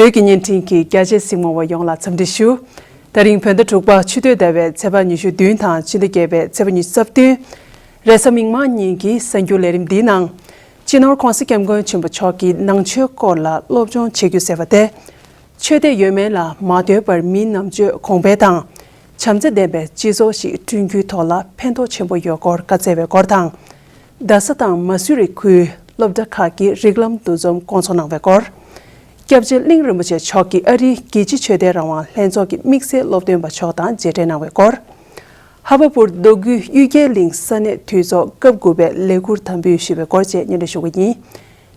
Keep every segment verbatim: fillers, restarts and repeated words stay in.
བོད་ཀྱི་བརྙན་འཕྲིན་གྱི་རྒྱ་ཆེའི་གཟིགས་མོ་བ་ཡོངས་ལ་འཚམས་འདྲི་ཞུ། ད་རིང་བོད་ཟླ་དྲུག་པ་ཆུ་སྟོད་ཟླ་བའི་ཚེས་པ་ཉི་ཤུ་བདུན་དང་ཕྱི་ཟླ་བརྒྱད་པའི་ཚེས་པ་ཉི་ཤུ་རྩ་བདུན། རེས་གཟའ་མིག་དམར་ཉིན་གྱི་གསར་འགྱུར་ལས་རིམ་འདིའི་ནང་། སྤྱི་ནོར་༸གོང་ས་༸སྐྱབས་མགོན་ཆེན་པོ་མཆོག་གིས་ནང་ཆོས་སྐོར་ལ་སློབ་སྦྱོང་བྱེད་རྒྱུ་ཟེར་བ་དེ། ཆོས་དད་ཡོད་མེད་ལ་མ་ལྟོས་པར་མིའི་རྣམ་དཔྱོད་གོང་འཕེལ་དང་། བྱམས་བརྩེ་ལྡན་པའི་སྤྱི་ཚོགས་ཤིག་བསྐྲུན་རྒྱུའི་ཐོག་ལ་ཕན་ཐོགས་ཆེན་པོ་ཡོད་སྐོར་བཀའ་སྩལ་བའི་སྐོར་དང་། རྡ་ས་དང་མ་སུ་རི་ཁུལ་སློབ་གྲྭ་ཁག་གི་རིགས་ལམ་འདུ་འཛོམས་བསྐོང་ཚོགས་གནང་བའི་སྐོར། སྐྱབས་རྗེ་གླིང་རིན་པོ་ཆེ་མཆོག་གིས་ཨ་རིའི་རྒྱལ་སྤྱིའི་ཆོས་དད་རང་དབང་ལྷན་ཚོགས་ཀྱི་དམིགས་བསལ་སློབ་སྟོན་པ་མཆོག་དང་མཇལ་འཕྲད་གནང་བའི་སྐོར། ཧ་བ་པུར་མདོ་དགུའི་གཡུལ་རྒྱལ་གླིང་ས་གནས་འཐུས་ཚོགས་སྐབས་དགུ་པའི་ལས་ཁུར་དམ་འབུལ་ཞུས་པའི་སྐོར་བཅས་སྙན་སྒྲོན་ཞུ་གི་ཡིན།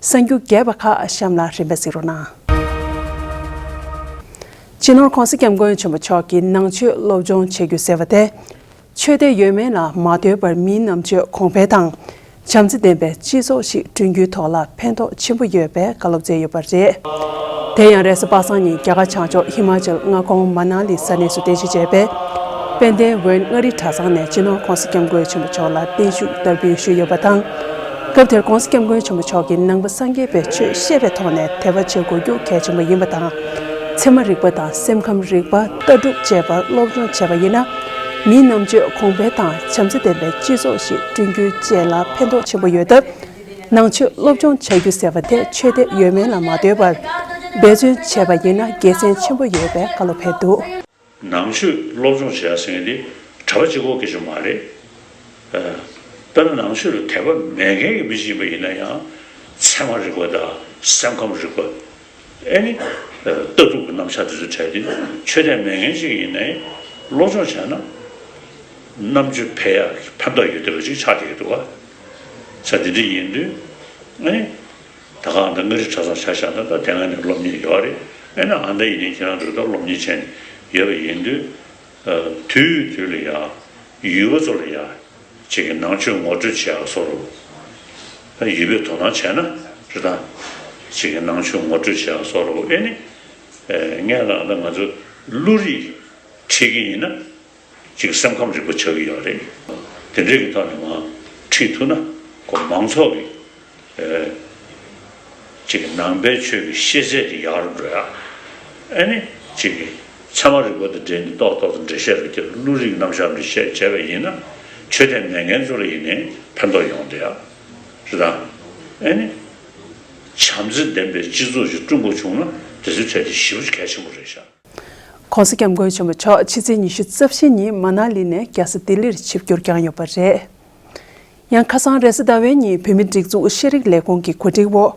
གསར་འགྱུར་རྒྱས་པ་ཁག་གཤམ་ལ་རིམ་པས་གཟིགས་རོགས་གནང་། སྤྱི་ནོར་༸གོང་ས་༸སྐྱབས་མགོན་ཆེན་པོ་མཆོག་གིས་ནང་ཆོས་སློབ་སྦྱོང་བྱེད་རྒྱུ་ཟེར་བ་དེ། ཆོས་དད་ཡོད་མེད་ལ་མ་ལྟོས་པར་མིའི་རྣམ་དཔྱོད་གོང་འཕེལ་དང་། བྱམས་བརྩེ་ལྡན་པའི་སྤྱི་ཚོགས་ཤིག་བསྐྲུན་རྒྱུའི་ཐོག་ལ་ཕན་ཐོགས་ཆེན་པོ་ཡོད་པའི་བཀའ་སློབ་སྩལ་ཡོད་པ་རེད། དེ་ཡང་རེས་གཟའ་པ་སངས་ཉིན་རྒྱ་གར་བྱང་ཕྱོགས་ཧི་མ་ཅལ་མངའ་ཁོངས་མ་ན་ལི་ས་གནས་སུ་རྟེན་གཞི་བྱས་པའི་དཔལ་ལྡན་ཝན་མངའ་རིས་གྲྭ་ཚང་ནས་སྤྱི་ནོར་༸གོང་ས་༸སྐྱབས་མགོན་ཆེན་པོ་མཆོག་ལ་བརྟན་བཞུགས་བསྟར་འབུལ་ཞུས་ཡོད་པ་དང་། སྐབས་དེར་༸གོང་ས་༸སྐྱབས་མགོན་ཆེན་པོ་མཆོག་གིས་ནང་པ་སངས་རྒྱས་པའི་ཆོས་བཤད་པའི་ཐོག་ནས་དད་པ་བྱེད་དགོས་རྒྱུ་གལ་ཆེན་པོ་ཡིན་པ་དང་། ཚད་མ་རིག་པ་དང་སེམས་ཁམས་རིག་པ་ལྟ་གྲུབ་བཅས་པར་སློབ་སྦྱོང་བྱས་པ་ཡིན་ན། མིའི་རྣམ་དཔྱོད་གོང་འཕེལ་དང་བྱམས་བརྩེ་ལྡན་པའི་སྤྱི་ཚོགས་ཤིག་བསྐྲུན་རྒྱུའི་ཆེད་ལ་ཕན་ཐོགས་ཆེན་པོ་ཡོད་སྟབས། ནང་ཆོས་སློབ་སྦྱོང་བྱ་རྒྱུ་ཟེར་བ་དེ་ཆོས་དད་ཡོད་མེད་ལ་མ་ལྟོས་པར་འབད་བརྩོན་བྱས་པ་ཡིན་ན་དགེ་མཚན་ཆེན་པོ་ཡོད་པའི་བཀའ་སློབ་ཕེབས་འདུག། ནང་ཆོས་སློབ་སྦྱོང་བྱེད་ཡ་ཟེར་མཁན་དེ་གྲྭ་པ་གཅིག་པོ་སྐད་ཆ་མ་རེད། ཨ། དཔེར་ན་ནང་ཆོས་ལ་དད་པ་མེད་མཁན་གྱི་མི་ཞིག་ཡིན་པ་ཡིན་ན་ཡང་། ཚད་མ་རིག་པ་དང་སེམས་ཁམས་རིག་པ། ཨེ་ནི། ཨ། ལྟ་གྲུབ་ཀྱི་རྣམ་གཞག་དེ་ཚོ་བྲལ་ཏེ་ཆོས་དད་མེད་མཁན་ཅིག་ཡིན་ནའི་སློབ་སྦྱོང་བྱས་ན། རྣམ་དཔྱོད་འཕེལ་ཡག་གི་ཕན་ཐོགས་ཡོད་བསྡད་པ་ཅིག་ཆགས་བསྡད་ཀྱི་འདུག་བ། ས་དེ་འདྲ་ཡིན་དུས། ཨེ་ནི། ད་ག་ང་ཚོ་མངའ་རིས་གྲྭ་ཚང་ཆ་བཞག་ན་ད་དེ་སྔ་ནས་སློབ་གཉེར་ཡོད་རེད། ཨེ་ན་ཨ་ད་ཡིན་ནའི་ཁྱེད་རང་ཚོ་ད་སློབ་གཉེར་བྱས་ནས་ཡོད་པ་ཡིན་དུས། ཨ། དུས་དུས་ལ་ཡ་ཡུལ་པ་ཚོ་ལ་ཡ་ཅིག་གི་ནང་ཆོས་ངོ་སྤྲོད་བྱེད་ཡག་བཟོ་འདྲ་བོ། ཡུལ་པས་དོ་སྣང་བྱས་ན་རེད་ད། ཅིག་གི་ནང་ཆོས་ངོ་སྤྲོད་བྱེད་ཡག་བཟོ་འདྲ་བོ། ཨེ་ནི། ཨེ། སྔོན་ལ་ད་ང་ཚོ་བློ་རིག་ཁྲིད་ཀྱི་ཡིན་ན། ཅིག་སེམས་ཁམས་རིག་པ་ཆགས་ཀྱི་ཡོད་རེད། དེ་འདྲའི་གི་ཐོག་ནས་མར་ཁྲིད་ཐུབ་ན་ཁོ་མང་ཚོགས་ཀྱི། ཨེ། ཅིག་ནང་པའི་ཆོས་ཀྱི་ཤེས་ཚད་དེ་ཡར་འགྲོ་ཡ། ཨེ་ནི་ཅིག་ཚད་མ་རིག་པ་དང་འབྲེལ་ནས་ཏོག་ཏོག་ཏུ་འགྲེལ་བཤད་རེ་བརྒྱབ། བློ་རིག་རྣམ་གཞག་འགྲེལ་བཤད་བྱས་པ་ཡིན་ན། ཆོས་དད་མེད་མཁན་ཚོ་ལ་ཡིན་ནའི་ཕན་ཐོགས་ཡོང་བསྡད་ཡ་རེད་ད། ཨེ་ནི་བྱམས་བརྩེ་ལྡན་པའི་སྤྱི་ཚོགས་ཤིག་བསྐྲུན་དགོས་བྱུང་ན་དེ་ཚོའི་གྲས་དེ་ཞེ་པོ་གལ་ཆེན་པོ་རེད་ཤག། ༸གོང་ས་༸སྐྱབས་མགོན་ཆེན་པོ་མཆོག་ཕྱི་ཚེས་ཉི་ཤུ་རྩ་བཞི་ཉིན་མ་ན་ལི་ནས་རྒྱལ་ས་ལྡི་ལིར་ཆིབས་བསྒྱུར་བསྐྱངས་ཡོད་པ་རེད། ཡང་ཁ་སང་རེས་གཟའ་ཟླ་བའི་ཉིན་བོད་མིའི་སྒྲིག་འཛུགས་ཤེས་རིག་ལས་ཁུངས་ཀྱི་གོ་སྒྲིག་འོག་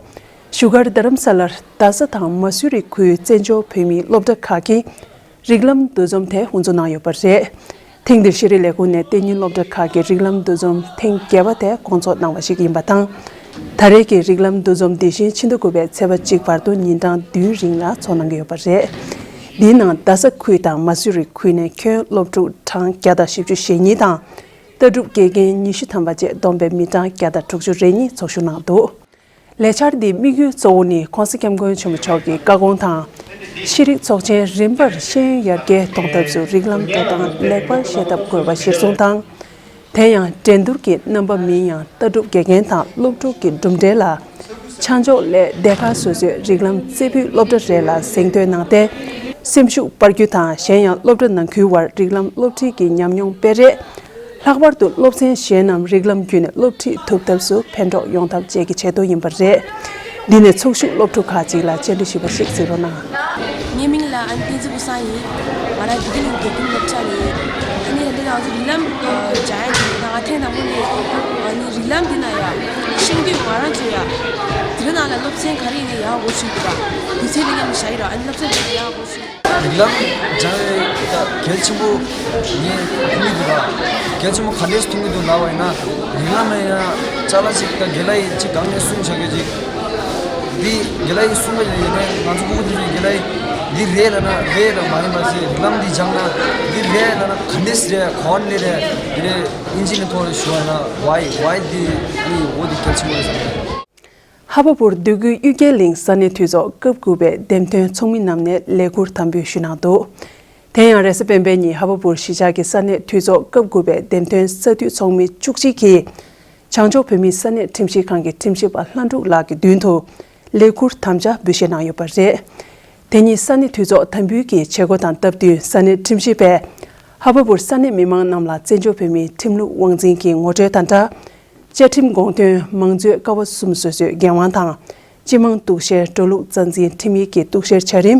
བཞུགས་སྒར་རྡ་རམ་ས་ལར་རྡ་ས་དང་མ་སུ་རི་ཁུལ་བཙན་བྱོལ་བོད་མིའི་སློབ་གྲྭ་ཁག་གི་རིགས་ལམ་འདུ་འཛོམས་དེ་དབུ་འཛུགས་གནང་ཡོད་པ་རེད། ཐེངས་འདིར་ཤེས་རིག་ལས་ཁུངས་ནས་གཏན་ཉིན་སློབ་གྲྭ་ཁག་གི་རིགས་ལམ་འདུ་འཛོམས་ཐེངས་བརྒྱད་པ་དེ་སྐོང་ཚོགས་གནང་བ་ཞིག་ཡིན་པ་དང་། ད་རེས་ཀྱི་རིགས་ལམ་འདུ་འཛོམས་འདི་བཞིན་ཕྱི་ཟླ་དགུ་པའི་ཚེས་པ་གཅིག་བར་དུ་ཉིན་གྲངས་བདུན་རིང་ལ་ཚོགས་གནང་གི་ཡོད་པ་རེད། འདིའི་ནང་རྡ་ས་ཁུལ་དང་མ་སུ་རི་ཁུལ་ནས་ཁྱོན་སློབ་ཕྲུག་གྲངས་བརྒྱ་དང་བཞི་བཅུ་ཞེ་གཉིས་དང་། ལྟ་གྲུབ་དགེ་རྒན་ཉི་ཤུ་ཐམ་པ་བཅས་བསྡོམས་པའི་མི་གྲངས་བརྒྱ་དང་དྲུག་ཅུ་རེ་གཉིས་ཚོགས་ཞུགས་གནང་འདུག། ལས་འཆར་འདིའི་དམིགས་ཡུལ་གཙོ་བོ་ནི་༸གོང་ས་༸སྐྱབས་མགོན་ཆེན་པོ་མཆོག་གི་བཀའ་དགོངས་དང་། ཤེས་རིག་ཚོགས་ཆེན་རིམ་པར་ཤེས་ཡོན་ཡར་རྒྱས་གཏོང་ཐབས་སུ་རིགས་ལམ་འགྲོ་སྟངས་ལེགས་པར་ཤེས་ཐབས་དགོས་པ་གཞིར་བཟུང་དང་། དེ་ཡང་འགྲན་བསྡུར་གྱི་རྣམ་པ་མིན་ཡང་ལྟ་གྲུབ་དགེ་རྒན་དང་སློབ་ཕྲུག་གི་གྲུབ་འབྲས་ལ་ཆ་འཇོག་སླད་སྡེ་ཁག་སོ་སོའི་རིགས་ལམ་རྩེ་ཕུད་སློབ་གྲྭ་རེ་ལ་གཟེངས་བསྟོད་གནང་སྟེ། སེམས་ཤུགས་སྤར་རྒྱུ་དང་གཞན་ཡང་སློབ་གྲྭ་ནང་ཁུལ་བར་རིགས་ལམ་སློབ་ཁྲིད་ཀྱི་ཉམས་མྱོང་སྤེལ་རེས། ལྷག་པར་དུ་སློབ་ཚན་གཞན་རྣམས་རིགས་ལམ་བརྒྱུད་ནས་སློབ་ཁྲིད་ཐུབ་ཐབས་སུ་ཕན་གྲོགས་ཡོང་ཐབས་བཅས་ཀྱི་ཆེད་དུ་ཡིན་པ་རེད། འདི་ནས་ཚོགས་ཞུགས་སློབ་ཕྲུག་ཁག་ཅིག་ལ་བཅར་འདྲི་ཞུས་པ་ཞིག་གཟིགས་རོགས་གནང་། ངའི་མིང་ལ་ཨ་ནི་བསྟན་འཛིན་ཀུན་བཟང་ཡིན། ང་རང་དགེ་རྒན་གྱི་དགེ་རྒན་སློབ་གྲྭ་ནས། ཨ་ནི་ད་ལྟ་ང་ཚོ་རིགས་ལམ་སྦྱང་ཡ་ཅིག་ཡིན་ན། ང་ཐེངས་དང་པོ་ནས་ཨ་ནི་རིགས་ལམ་འདི་ན་ཡ་ཤེས་འདོད་ང་རང་ཚོ་ཡ། དེ་རིང་ནང་ལ་སློབ་ཚན་ག་རེ་ཡིན་ནའི་ཡག་པོ་ཞིག་འདུག་ར། དུས་ཚོད་ལ་མཉམ་དུ་བཞག་ཡིན་ར། ཨ་ནི་སློབ་ཚན་འདི་ཡག་པོ་ཞིག་རིགས་ལམ་སྦྱང་བའི་ད་གལ་ཆེན་པོ་ངས་མཐོང་གི་འདུག་ད། གལ་ཆེན་པོ་ག་འདྲས་མཐོང་གི་འདུག་ལབ་པ་ཡིན་ན། རིགས་ལམ་ལ་ཡང་ཅ་ལག་ཅིག་ད་དགེ་ལགས་ཅིག་སྒང་ནས་གསུང་བྱ་དགོས་ཅིག་འདི་དགེ་ལགས་གསུང་གི་ཡོད་ནས་ང་ཚོ་སྤུ་གུ་དེ་ཚོས་དགེ་ལགས་འདི་རེད་ལབ་ན་རེད་ལབ་མ་ཡིན་པ་ཞིག་རིགས་ལམ་འདི་སྦྱངས་ན་འདི་རེད་ལབ་ན་ག་འདྲས་རེད། ག་འདྲས་རེད། དེ་ནས་ཨིན་ཇི་ནས་ཐོག་ལ་ཞུ་བ་ན་why why འདི་ཨ་ནི་འོ་འདི་གལ་ཆེན་པོ་རེད་བསམ་གི་འདུག། ཧ་བ་པུར་འདོད་རྒུའི་གཡུལ་རྒྱལ་གླིང་ས་གནས་འཐུས་ཚོགས་སྐབས་དགུ་པའི་འདེམས་ཐོན་ཚོགས་མི་རྣམས་ནས་ལས་ཁུར་དམ་འབུལ་ཞུས་གནང་འདུག། དེ་ཡང་རེས་གཟའ་སྤེན་པའི་ཉིན་ཧ་བ་པུར་གཞིས་ཆགས་ཀྱི་ས་གནས་འཐུས་ཚོགས་སྐབས་དགུ་པའི་འདེམས་ཐོན་ས་འཐུས་ཚོགས་མི་བཅུ་གཅིག་གིས་བྱང་ཕྱོགས་བོད་མིའི་ས་གནས་ཁྲིམས་ཞིབ་ཁང་གི་ཁྲིམས་ཞིབ་པ་ལྷ་འབྲུག་ལགས་ཀྱི་མདུན་དུ་ལས་ཁུར་དམ་བཅའ་འབུལ་བཞེས་གནང་ཡོད་པ་རེད། དེ་ཉིན་ས་གནས་འཐུས་ཚོགས་དམ་འབུལ་གྱི་བྱེད་སྒོ་དང་སྟབས་བསྟུན་ས་གནས་ཁྲིམས་ཞིབ་པས་ཧ་བ་བུར་ས་གནས་མི་མང་རྣམས་ལ་བཙན་བྱོལ་བོད་མིའི་ཁྲིམས་ལུགས་དབང་འཛིན་གྱི་ངོ་སྤྲོད་དང་སྦྲགས། བཅའ་ཁྲིམས་དགོངས་དོན་མང་གཙོའི་ཀ་བ་གསུམ་བཟོ་རྩོད་འགན་དབང་དང་། སྤྱི་མང་གཏུག་བཤེར་འགྲོ་ལུགས་རྩ་འཛིན་ཁྲིམས་ཡིག་གི་གཏུག་བཤེར་བྱ་རིམ།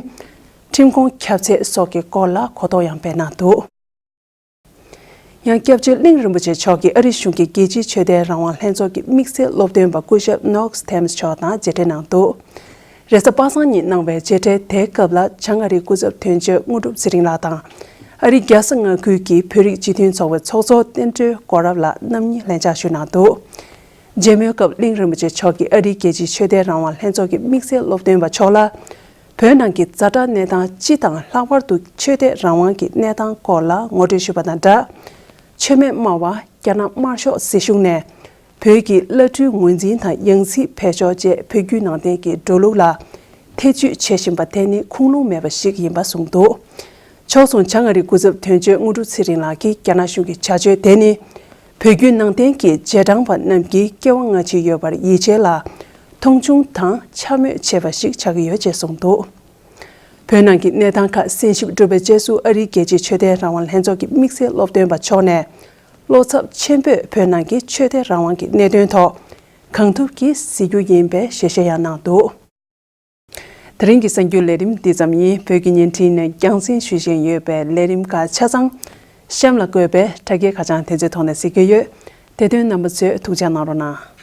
ཁྲིམས་ཁོངས་ཁྱབ་ཚད་སོགས་ཀྱི་སྐོར་ལ་གོ་རྟོགས་ཡང་སྤེལ་གནང་འདུག་ཡང་སྐྱབས་རྗེ་གླིང་རིན་པོ་ཆེ་མཆོག་གིས་ཨ་རིའི་གཞུང་གི་རྒྱལ་སྤྱིའི་ཆོས་དད་རང་དབང་ལྷན་ཚོགས་ཀྱི་དམིགས་བསལ་སློབ་སྟོན་པ་སྐུ་ཞབས་ནོག་སི་ཐེམ་སི་མཆོག་དང་མཇལ་འཕྲད་གནང་འདུག་རེས་གཟའ་པ་སངས་ཉིན་གནང་བའི་མཇལ་འཕྲད་དེའི་སྐབས་ལ་བྱང་ཨ་རིའི་སྐུ་ཚབ་དོན་གཅོད་དངོས་གྲུབ་ཚེ་རིང་ལགས་དང་། ཨ་རིའི་རྒྱལ་ས་མངའ་ཁུལ་གྱི་བོད་རིགས་སྤྱི་མཐུན་ཚོགས་པའི་ཚོགས་གཙོ་བསྟན་སྒྲོལ་གོ་རབ་ལགས་རྣམ་གཉིས་ལྷན་ཕྱག་ཞུས་གནང་འདུག་མཇལ་མོལ་སྐབས་གླིང་རིན་པོ་ཆེ་མཆོག་གིས་ཨ་རིའི་རྒྱལ་སྤྱིའི་ཆོས་དད་རང་དབང་ལྷན་ཚོགས་ཀྱི་དམིགས་བསལ་སློབ་སྟོན་པ་མཆོག་ལ། བོད་ནང་གི་ཛ་དྲག་གནས་སྟངས་སྤྱི་དང་ལྷག་པར་དུ་ཆོས་དད་རང་དབང་གི་གནས་སྟངས་སྐོར་ལ་ངོ་སྤྲོད་ཞུས་པ་དང་སྦྲགས། མཆོད་མེ་དམར་བ། རྒྱ་ནག་དམར་ཤོག་སྲིད་གཞུང་ནས་བོད་ཀྱི་བླ་སྤྲུལ་ངོས་འཛིན་དང་ཡང་སྲིད་བེད་སྤྱོད་བཅས་བོད་བརྒྱུད་ནང་བསྟན་གྱི་འགྲོ་ལུགས་ལ་ཐེ་བྱུས་བྱེད་བཞིན་པ་དེ་ནི་ཁུངས་ལུང་མེད་པ་ཞིག་ཡིན་པ་གསུངས་འདུག་ཕྱོགས་མཚུངས་བྱང་ཨ་རིའི་སྐུ་ཚབ་དོན་གཅོད་དངོས་གྲུབ་ཚེ་རིང་ལགས་ཀྱིས་རྒྱ་ནག་གཞུང་གི་བྱ་སྤྱོད་དེ་ནི། བོད་བརྒྱུད་ནང་བསྟན་གྱི་རྗེས་འབྲང་པ་རྣམས་ཀྱིས་སྐྱེ་བ་སྔ་ཕྱི་ཡོད་པར་ཡིད་ཆེས་ལ་མཐོང་ཆུང་དང་འཕྱ་སྨོད་བྱས་པ་ཞིག་ཆགས་ཀྱི་ཡོད་ཅེས་གསུངས་འདུག་བོད་ནང་གི་གནས་སྟངས་ཁག་གསན་ཞིབ་སྒྲུབ་པའི་རྗེས་སུ་ཨ་རིའི་རྒྱལ་སྤྱིའི་ཆོས་དད་རང་དབང་ལྷན་ཚོགས་ཀྱི་དམིགས་བསལ་སློབ་སྟོན་པ་མཆོག་ནས། བློ་འཚབ་ཆེན་པོས་བོད་ནང་གི་ཆོས་དད་རང་དབང་གི་གནད་དོན་ཐོག་གང་ཐུབ་ཀྱིས་གཟིགས་རྒྱུ་ཡིན་པའི་ཞལ་བཞེས་ཡང་གནང་འདུག་དེ་རིང་གི་གསར་འགྱུར་ལས་རིམ་འདི་ཙམ་ཡིན། བོད་ཀྱི་བརྙན་འཕྲིན་ནས་རྒྱང་སྲིང་ཞུ་བཞིན་ཡོད་པའི་ལས་རིམ་ཁག་ཆ་ཚང་གཤམ་ལ་བཀོད་པའི་དྲ་རྒྱའི་ཁ་བྱང་དེ་ཚོའི་ཐོག་ནས་གཟིགས་ཀྱི་ཡོད། དེ་དོན་རྣམ་པ་ཚོས་ཐུགས་འཇགས་གནང་རོགས་གནང་།